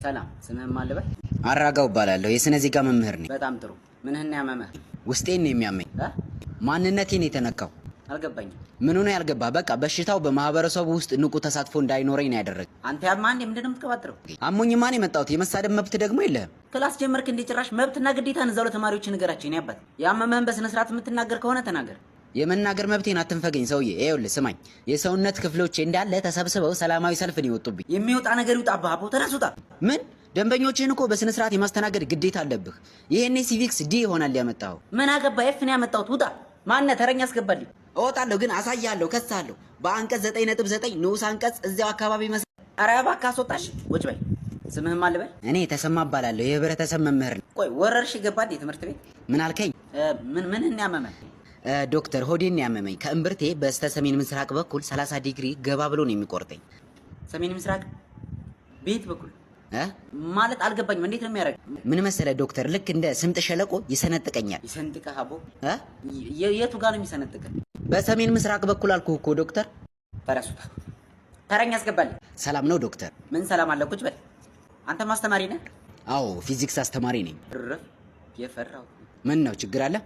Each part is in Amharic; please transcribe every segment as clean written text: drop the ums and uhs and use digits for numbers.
ሰላም፣ ስምህን ማን ልበል? አራጋው እባላለሁ። የስነ ዜጋ መምህር ነኝ። በጣም ጥሩ። ምንህን ያመመህ? ውስጤን ነው የሚያመኝ። እ? ማንነቴን የተነካው። አልገባኝም። ምኑ ነው ያልገባ? በቃ በሽታው በማህበረሰቡ ውስጥ ንቁ ተሳትፎ እንዳይኖረኝ ነው ያደረገ። አንተ ያማ እንዴ? ምንድን ነው የምትቀባጥረው? አሞኝማ ነው የመጣሁት። የመሳደብ መብት ደግሞ የለህም። Class ጀመርክ እንዴ? ጭራሽ መብትና ግዴታን እዛው ለተማሪዎች ንገራቸው። የኔ አባት፣ ያመመህን በስነ ስርዓት የምትናገር ከሆነ ተናገር። የመናገር መብቴን አትንፈገኝ ሰውዬ። ይኸውልህ ስማኝ፣ የሰውነት ክፍሎቼ እንዳለ ተሰብስበው ሰላማዊ ሰልፍ ነው የወጡብኝ። የሚወጣ ነገር ይውጣ። አቦ ተነስ ውጣ። ምን? ደንበኞችህን እኮ በስነ ስርዓት የማስተናገድ ግዴታ አለብህ። ይሄኔ civics D ይሆናል ያመጣኸው። ምን አገባ? F ነው ያመጣሁት። ውጣ። ማነህ? ተረኛ አስገባልኝ። እወጣለሁ፣ ግን አሳያለሁ፣ ከሳለሁ። በአንቀጽ 9.9 ንዑስ አንቀጽ እዚያው አካባቢ ኧረ እባክህ አስወጣሽ። ቁጭ በል። ስምህን ማን ልበል? እኔ ተሰማ እባላለሁ፣ የህብረተሰብ መምህር ነኝ። ቆይ፣ ወረርሽኝ ገባ እንዴ ትምህርት ቤት? ምን አልከኝ? ምን ምንህን ያመመህ? ዶክተር፣ ሆዴን ያመመኝ። ከእምብርቴ በስተ ሰሜን ምስራቅ በኩል 30 ዲግሪ ገባ ብሎ ነው የሚቆርጠኝ። ሰሜን ምስራቅ ቤት በኩል እ? ማለት አልገባኝም። እንዴት ነው የሚያደርግ? ምን መሰለ ዶክተር፣ ልክ እንደ ስምጥ ሸለቆ ይሰነጥቀኛል። ይሰንጥቀህ አቦ? እ? የቱ ጋር ነው የሚሰነጥቀህ? በሰሜን ምስራቅ በኩል አልኩህ እኮ ዶክተር። ተነስ ውጣ። ተረኛ አስገባልኝ። ሰላም ነው ዶክተር? ምን ሰላም አለ? ቁጭ በል። አንተ ማስተማሪ ነህ? አዎ፣ ፊዚክስ አስተማሪ ነኝ። እርፍ፣ የፈራው። ምን ነው፣ ችግር አለ?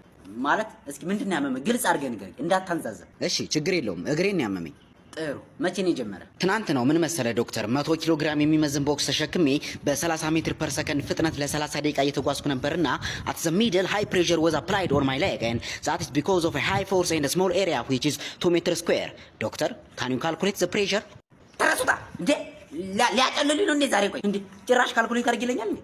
ማለት እስኪ ምንድን ነው ያመመህ? ግልጽ አድርገህ ንገረኝ፣ እንዳታንዛዘብ። እሺ፣ ችግር የለውም። እግሬን ነው ያመመኝ። ጥሩ። መቼ ነው የጀመረ? ትናንት ነው። ምን መሰለ ዶክተር፣ 100 ኪሎ ግራም የሚመዝን box ተሸክሜ በ30 ሜትር per ሰከንድ ፍጥነት ለ30 ደቂቃ እየተጓዝኩ ነበርና at the middle high pressure was applied on my leg and that is because of high force and small area, which is 2 meter square. Doctor, can you calculate the pressure? ተነስ ውጣ። እንዴ፣ ሊያጨልሉኝ ነው እንዴ ዛሬ? ቆይ፣ እንዴ ጭራሽ calculate አድርግ ይለኛል እንዴ?